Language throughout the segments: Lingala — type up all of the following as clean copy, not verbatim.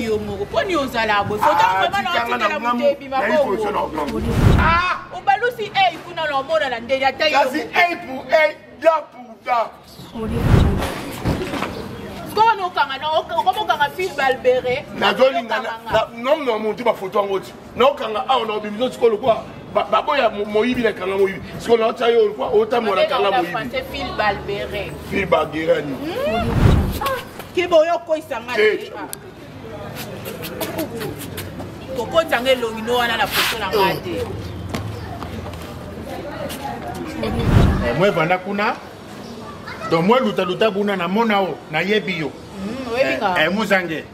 yo moko mpo nini ozala boye foto vraiment na moto ebima bongo obalusi ei kuna na omona na ndenge ata yo kasi ei pour ei da pour da sikoyo nokanga okomokanga fil balbere nazolinga nomno motu bafoto yango ti naokanga awa na obimisa sikoyo lokwa baboya moyibi na kanga moyibi sikoyo naotya yo lokwa otambola kanga moyibi fil balbere nini keba oyo okoyisa nga te kokotisa nga elongi no wana na foto na nga te eh, mwe vanda kuna donc mwe lutaluta buna namona o nayebi yo hmm, eh, eh, muzange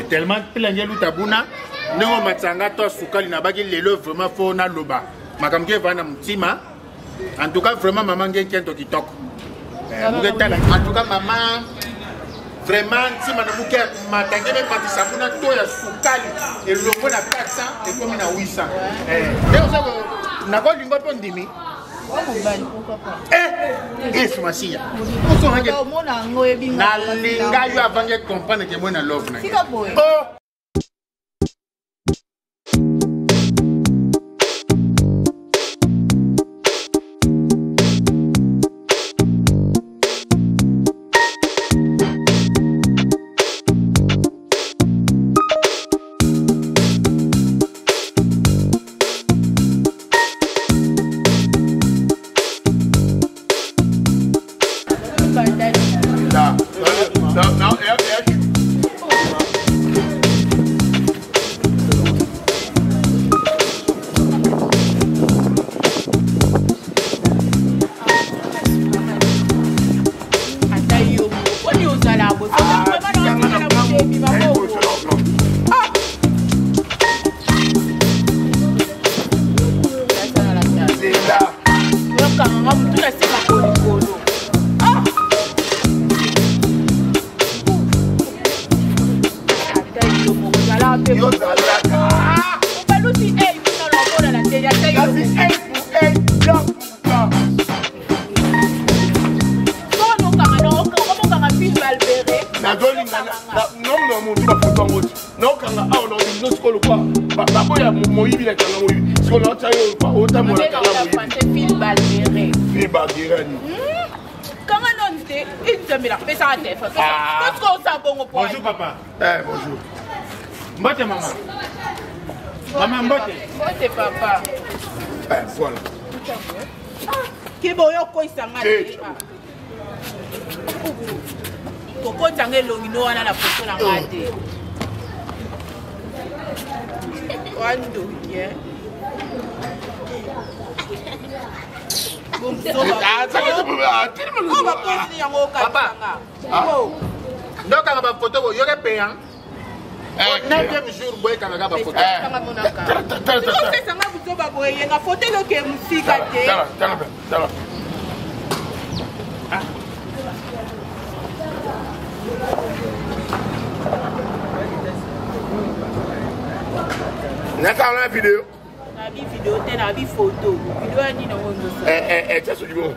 tellement mpila nge luta buna ndenge omatisa nga to sukali nabaki lelo vraiment fo naloba makambo ke evanda na motima en tout cas vraiment mama nge nkento kitoko eh, muke tala en tout cas mama vraiment ntima na muke ya komata nge mematisa kuna to ya sukali elongo na 400 ekomi na 800 eh, nde oza nakolingo mpo ndimi yesu masiya nalinga yo avange comprendre ke moi na love na oh! Moyibi na kanga moyibi sikoyo naotya yo otambola kanga moyibi fil balbere nini kanga nanu te nzambe napesaka telefone parce osa bongo bonjour papa eh bonjour mbote mama mama mbote mbote papa eh voilà keba oyo okoyisa nga te kokotisa nga elongi no wana na foto na nga te wandoki ndokanga bafoto boyoke peyan neuvième jour boyekangaka bafoto osesanga buzoba boye yenga foto ezoke mosika te nakanga na video nabi video te nabi foto video ya nini yango tia soki bongo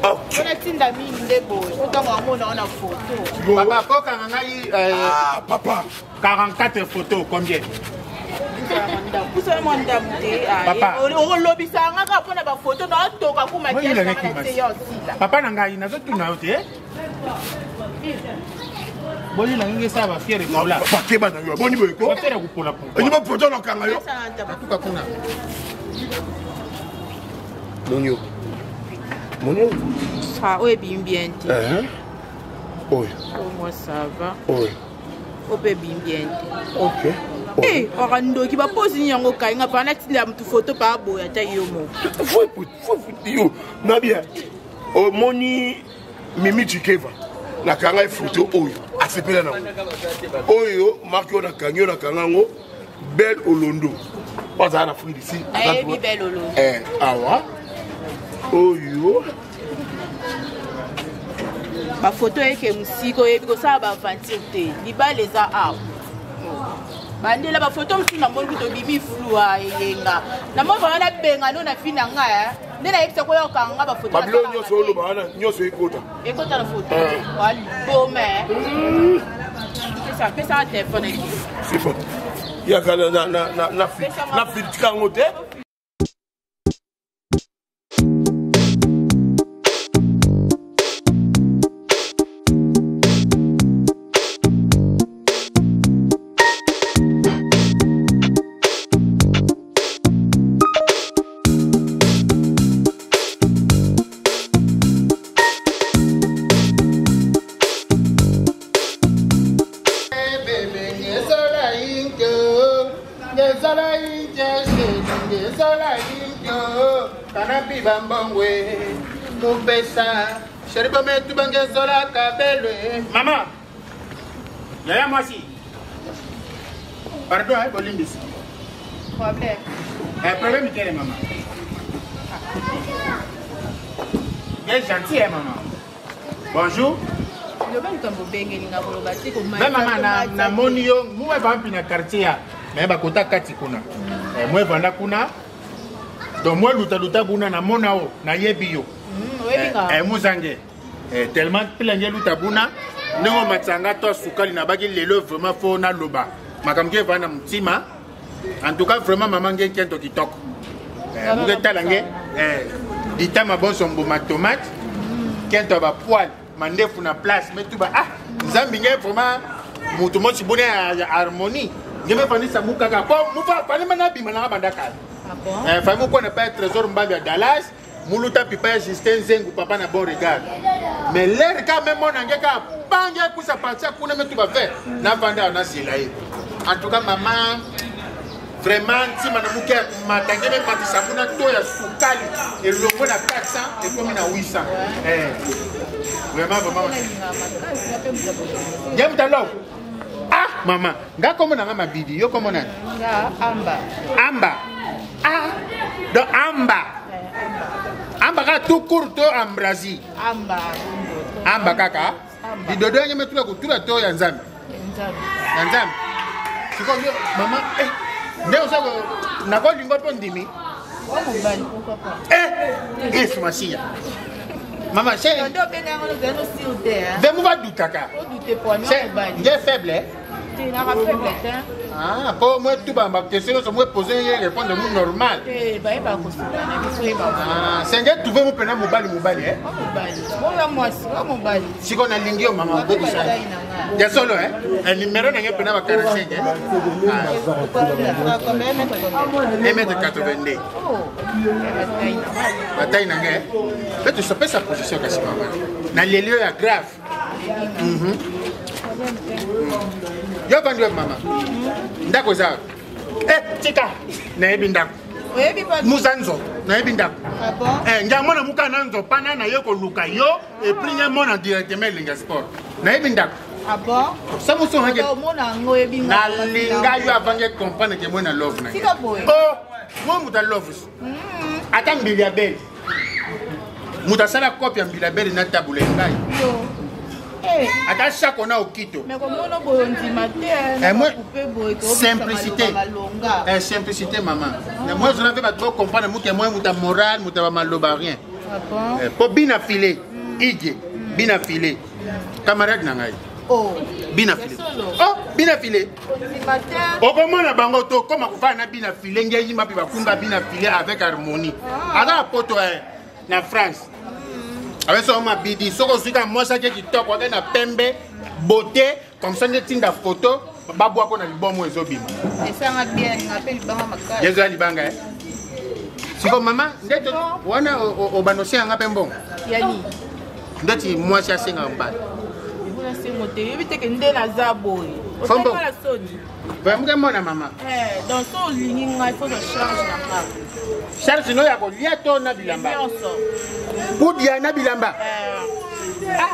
mpona tinda mingi nde boye otango amona wana foto papa kokanga ngai papa 44 photo combien pusana mwa ndambo te olobisa nga kaka mpona bafoto naotoka kumakiasila papa na ngai nazotuna yo te boni na ngai esala bafiere kola bakeba na yo boni boye ko bafiere kopola oni bafoto nakanga yo atuka kuna moni yo moni yo oyo ebimi bien te oyo moi ça va oyo oyo mpe ebimi bien te ok Eh, oka ndoki baposi nini yango okangi nga paa natindela motu foto paa boye ata yo moko yo na bien omoni mimi chikeva nakanga ye foto oyo asepela nango oyo marke oyo nakangi oyo nakanga yango belle olondo oyo azala na afrique d'ici ayebi belle olondo awa oyo bafoto eke mosika oyebi kosala baaventure te libala eza awa bandela bafoto mosusu namoni kutu obimi flua eyenga namoni vraimen nabenga no na fi na ngai. Nde nayebisa koya okanga bafoto. Babilo nyonso oloba wana nyonso ekota. Ekota na foto. Walibome. Pesa telefone. C'est bon. Yaka na filtre yango te. Bambongwe mupesa sheri bometu bangezola kabelwe mama yaya mwasi pardon eh, bolimbisi problème eh, problème kele mama ye gentil eh, mama bonjour loba likambo obengeli nga koloba te me mama namoni yo muwe vampi na quartier ya me bakota kati kuna eh, mwe vanda kuna donc mwa lutaluta kuna namona o nayebi yo muzange tellement mpila nge luta buna ndenge omatisa to sukali nabaki lelo vraiment fo naloba makambo ke evanda na motima. En tout cas vraiment mama nge nkento kitoko muke tala nge litama bonso mbuma tomate kento ya bapoile mandefu na place metuba ah nzambi nge vraiment moto mosi buna ya harmonie nge mefandisa mu kaka po mufa nabima nanga banda kala. Ah bon? Fami mukwana pa Trésor Mbambi ya Dallas, muluta pipa ya Justin Zengu papa na bon regard. Mais l'air quand même mon ange ka bange kusa partir kuna metu ba fait na vanda na zela ye. En tout cas maman vraiment ntima na muke matange me matisa kuna to ya sukali elongo na 400 ekomi na 800. Eh. Vraiment vraiment. Yam talo. Ah mama, nga kombo na nga Mabidi, yo kombo nani? Nga Amba. Amba. Ah. Donc Amba. Amba kaka tout court to Ambrazi. Amba. Amba kaka. Lidodo yange metula kutula to ya Nzambe. Nzambe. Ya Nzambe. Sikoyo mama eh nde oza nakolingo mpo ndimi. Wa mobali pourquoi pas? Eh, Yesu Masiya. Mama, c'est Nde obenga yango ozali no sur te hein. Ve muva dutaka. Odute po ani C'est mobali. nge faible. Eh? Te naka faible te. Ah, po moi tout ba question nyonso moi poser ye répondre mu normal. Te bayeba kosola na biso yeba. Ah, c'est nge trouver mu pena mobali mobali eh. Wa mobali. Bonga mwasi, wa mobali. Siko nalingi yo mama bokisa. Ya solo eh. Un numéro na nge pena ba 45 eh. 1m82. Oh. Bataille na nge. Pe tu sopesa position kasi mama. Na leli oyo ya grave. Yo vandi wapi mama? Ndako eza wapi? Eh, tika. Nayebi ndako. Oyebi pa Muza nzo, nayebi ndako. Ah bon? Eh, ngai mwana muka na nzo pana na ye koluka yo et puis ngai mona directement elinga sport. Nayebi ndako. Ah bon? Sa moso hake. Omona yango oyebi nga. Nalinga yo avant nge comprendre que moi na love na. Tika boye. Oh, moi moto love. Ata mbili ya bele. Moto asala kope ya mbili ya bele na tabula ngai. Yo. Eh. Ata chako na okito. Mais komona boye ondima te. Eh, moi, coupe boye to simplicité. Malonga. Eh, simplicité maman. Na moi je n'avais pas trop comprendre muke moi muta moral muta ba maloba rien. Ah bon? Eh, po bina filé. Ije bina filé. Camarade na ngai. Oh. Bina filé. Oh, bina filé. Ondima te. Okomona bango to koma kofana na bina filé ngai yimba pe bakunga bina filé avec harmonie. Aza na poto eh, na France. Avec son mabidi soko oswika mwasi ake kitoko ake na pembe beauté comme ça nde tinda photo babwako na libomo ezobima. Esanga bien nga pe libanga makasi. Yezo ya libanga eh. Siko mama nde wana obanosi yanga pe mbongo. Yani. Ndeti mwasi asenga mbala. Ebona sengo te yebi te ke nde naza boye. Fombo. Otala soni. Vraiment mona mama. Eh, donc so olingi ngai faut charge na nga. Charge no ya kolia to na bilamba. Nyonso. Kudia na bilamba. Eh. Ah.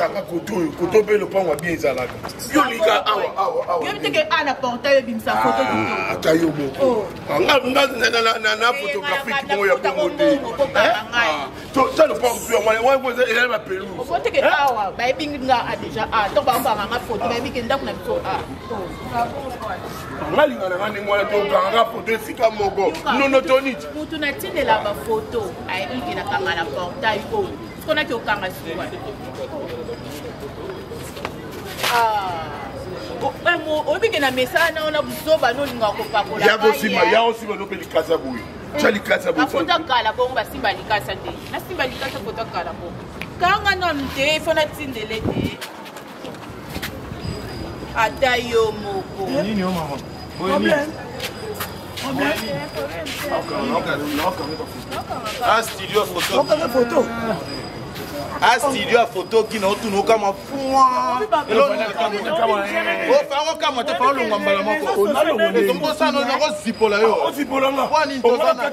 Kanga koto oyo, koto mpe lopango ya bien ezalaka. Yo lika awa awa awa. Yo teke a na portail ebimisa photo kitoko. Ata yo moko. Nga nga na na photographique moko ya bongo te. To ta lopango mpe yango wana ezali ba pelouse. Opo teke awa bayebi nga a déjà a to ba ba nga photo bayebi ke ndako na biso a. Nga linga na nga ndenge wana tokanga photo esika moko. Nono tonite. Mutu natindela ba photo ayebi ke nakanga na portail oyo. Siko naki okanga sikoyo. Oyebi ke na mesana na wana buzoba nolinga kopakola. Ya kosimba, ya kosimba no mpe likasa boye. Tya likasa boye. Bafoto kala bongo basimba likasa te. Nasimba likasa foto kala bongo. Kanga nanu te, fo natindele te. Ata yo moko. Nini yo mama? Problème. A studio photo. Okanga photo. A studio ya photo kina otuna okama fua. Ofanga okamwa te fa olongwa mbala moko. Tomkosana nakozipola yo. Ozipola nga. Wani tozana.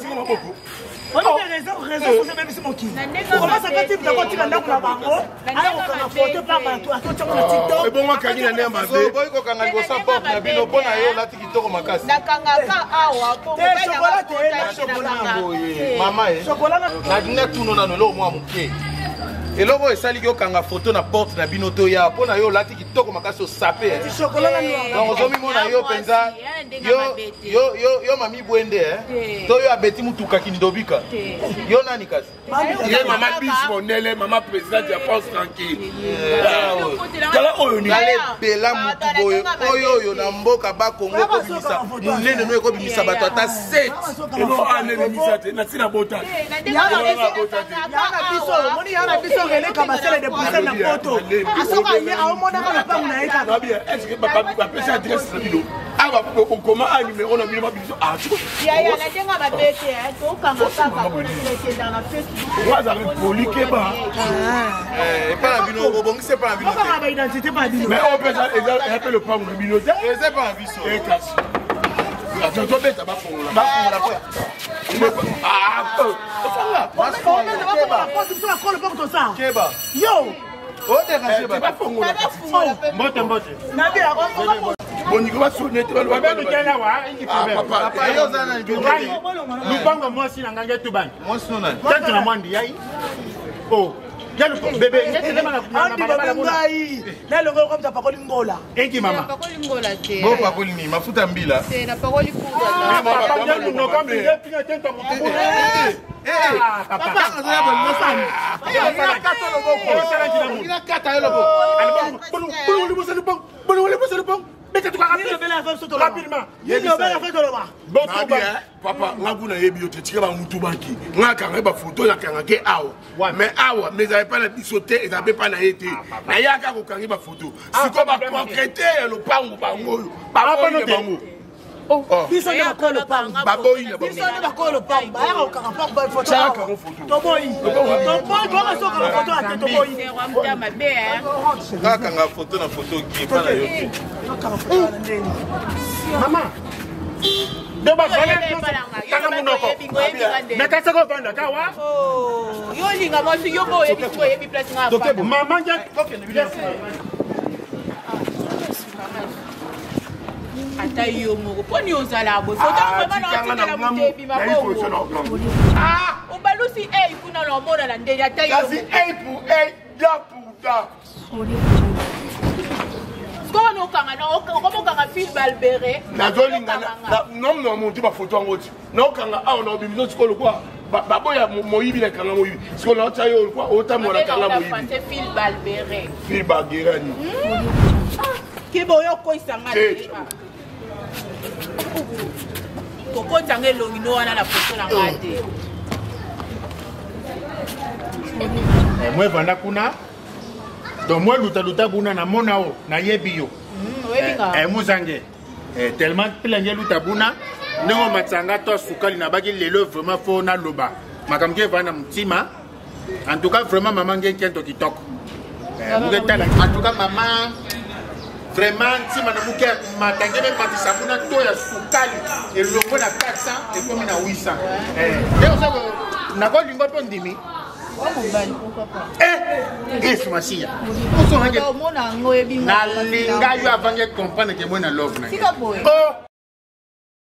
Oni raison raison soso ebebisi mokili. Okomasa kati mta kotika ndako na bango, aya kokanga foto pa bato, akotiango na TikTok. Ebongo akangi na ndenge mabe. Boyi kokanga liboso ya porte na bino mpo na yo olati kitoko makasi. Nakangaka awa po Te, chocolat te, na chocolat. Boye mama ye. Chocolat na Nalingi tuno nano eloko mwa moke. Eloko oyo esaliki okanga foto na porte na bino to ya mpo na yo olati kitoko makasi osape. chocolat na noir. Donc ozomimona yo mpenza yo yo yo yo mami bwende eh. To yo abeti mutuka kindobika. Yo nani kasi? Ye mama bis mondele, mama présidente ya pense tranquille. Tala oyo ni. Tala ebela mutu boye oyo oyo na mboka bakongo ekobimisa monene no ekobimisa bato ata 7. Elo ane bimisa te na tina bota. Ya na biso, omoni ya na biso René Kabasele de Bruxelles na poto. Asoka ye aomonaka lopango na ye kaka. Nabi, est-ce que bapesi adresse na bino? Awa okoma a numéro na bino babiso. Ah, Yaya na ndenge mabe te, tokanga kaka mpona ekenda na Facebook. Oyo azalaka poli keba. Epai na bino obongisi epai na bino te. Okanga ba identité pa bino. Mais oyo mpe eza mpe lopango na bino te. Eza epai na biso. Ekasi. Tobeta bafongola. Bafongola po. Ah, ofanga. Biso bakolo mpo tosala. Keba. Yo! Oderange bato. Bafongola. Mbote mbote. Nabi, Boningo basone te baloba. Problème tela wa, ingi problème. Papa, yo oza nani? Ngai, lupango mwasi na ngai nge tubani. Mwasi no nani? Tante na mwandi yai. Oh, ya lupo bebe nge telema na andi balabala babe kuna. ngai nalongo yokomta pakoli ngola. Ingi mama. Napakoli ngola te. Bo pakoli nini? Mafuta mbila. Te, napakoli poudre. Papa nge lunoka mbinge pinga tente mutu. Ah, papa. Kata yo loboko. Rapidement. Nabi, papa nga kuna yebi yo te, tika bamutu baki nga akanga ye bafoto nakanga ke awa, mais awa mais ezali mpa na biso te, ezali mpe mpa na ye te, nayaka kokangi bafoto sikoyo bapropriété ya lopango bango oyo baboyi na bango. Biso nde bakolo lopango. Baboyi na bango. Biso nde bakolo lopango, bayaka kokanga mpango ba foto. Tiaka kango foto. Toboyi, toboyi, toyoka soki okanga foto ate, toboyi. Muta mabe, eh. Kakanga foto na foto ki epai na yo te. Tokanga foto wana ndeni? Mama. Doba valeur tanga munoko. Mais kasi ko vanda ka wa. Yo olinga mwasi, yo mo oyebi sikoyo, oyebi place nga afanda. Mama nge Ata yo moko mpo nini ozala boye? Foto vraiment na otindela moto ebima bongo. Obalusi ei kuna na omona na ndenge ata yo Kasi moko. œil pour œil, dent pour dent. Sikoyo wana okanga na okoma okanga fil balbere. Nazolinga nomme na motu bafoto yango ti naokanga awa na obimiso sikoyo lokwa baboya moyibi na kanga moyibi, sikoyo naotya yo lokwa otambola kanga moyibi. Français fil balbere. Fil bagerani. Keba oyo okoyisanga Te. te. Kokotanga elongi no wana na foto na nga te. Mwe vanda kuna. Donc moi luta luta buna na mona o na yebi yo. Oyebi nga. Eh muzange. Eh tellement pila nge luta buna ndenge omatisanga to sukali na baki lelo vraiment fo naloba. Makambo ke vanda mutima. En tout cas vraiment mama nge kento kitoko. Eh muke tala en tout cas mama vraiment ntima na muke matange me matisa kuna to ya sukali elongo na 400 ekomi na 800. Eh nde oza nakolinga mpo ndimi. Yesu Masiya. Nalinga yo avant que comprendre que moi na love na.